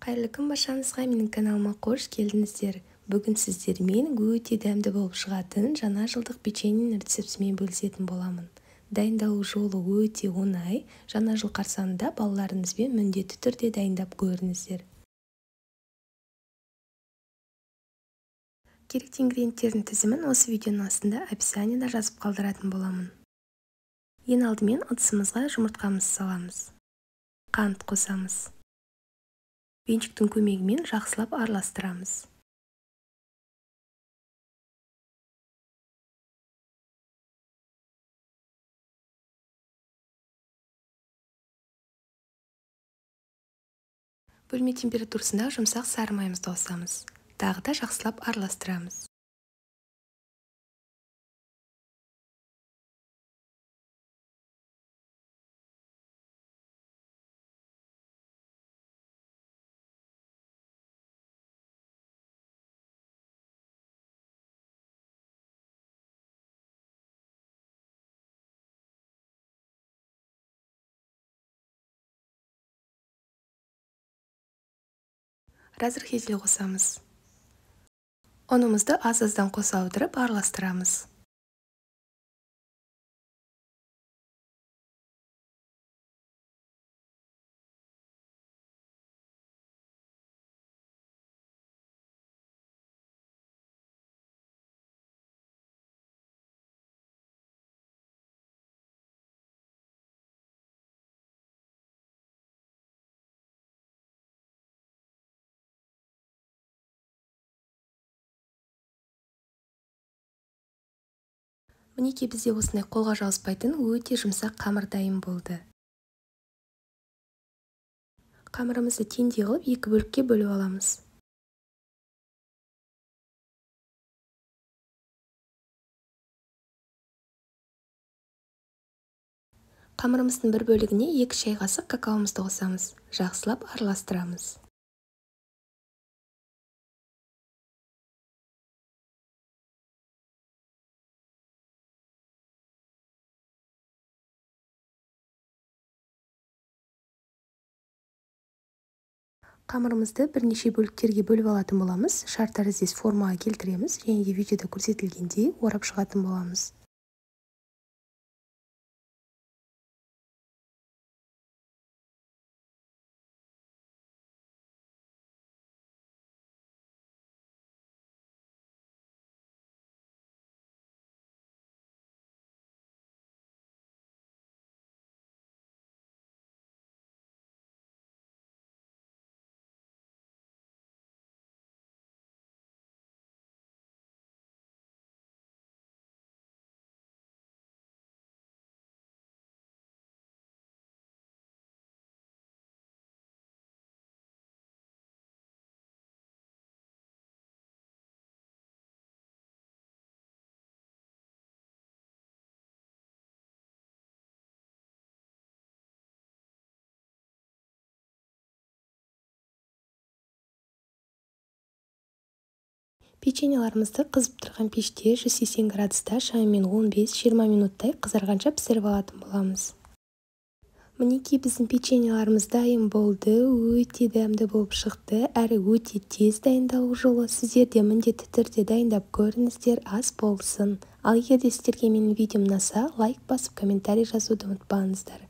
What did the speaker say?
Қайырлы күн баршаңызға, менің каналыма қош келдіңіздер. Бүгін сіздермен өте дәмді болып шығатын жаңа жылдық печеньенің рецептімен бөлісетін боламын. Дайындалу жолы өте оңай. Жаңа жыл қарсаңында балаларыңызбен міндетті түрде дайындап көріңіздер. Керекті ингредиенттердің тізімін осы видеоның астында описаниеда жазып қалдыратын боламын. Ең алдымен ыдысымызға жұмыртқамызды саламыз. Қант қосамыз. Венчиктің көмегімен жақсылап араластырамыз. Бөлме температурасында жұмсақ сары майымызды қосамыз. Тағы да жақсылап араластырамыз. Разрыхлитель қосамыз. Ұнымызды аз-аздан қоса отырып араластырамыз. Мінекей бізде осындай қолға жабыспайтын өте жұмсақ қамыр дайын болды. Қамырымызды теңдей қылып екі бөлікке бөліп аламыз. Қамырымыздың бір бөлігіне 2 шай қасық какаомызды қосамыз. Жақсылап араластырамыз. Қамырымызды бірнеше бөліктерге бөліп алатын боламыз. Шар тәріздес формаға келтіреміз және де видеода көрсетілгендей орап шығатын боламыз. Печеньеларымызды қызып тұрған пеште 180 градуста шамамен 15-20 минуттай қызарғанша пісіріп алатын боламыз. Мінекей біздің печеньеларымыз дайын болды, өте дәмді болып шықты, әрі өте тез дайындалу жолы. Сіздер де міндетті түрде дайындап көріңіздер, ас болсын. Ал егер де сіздерге менің видеом ұнаса, лайк басып, комментарий жазуды ұмытпаңыздар.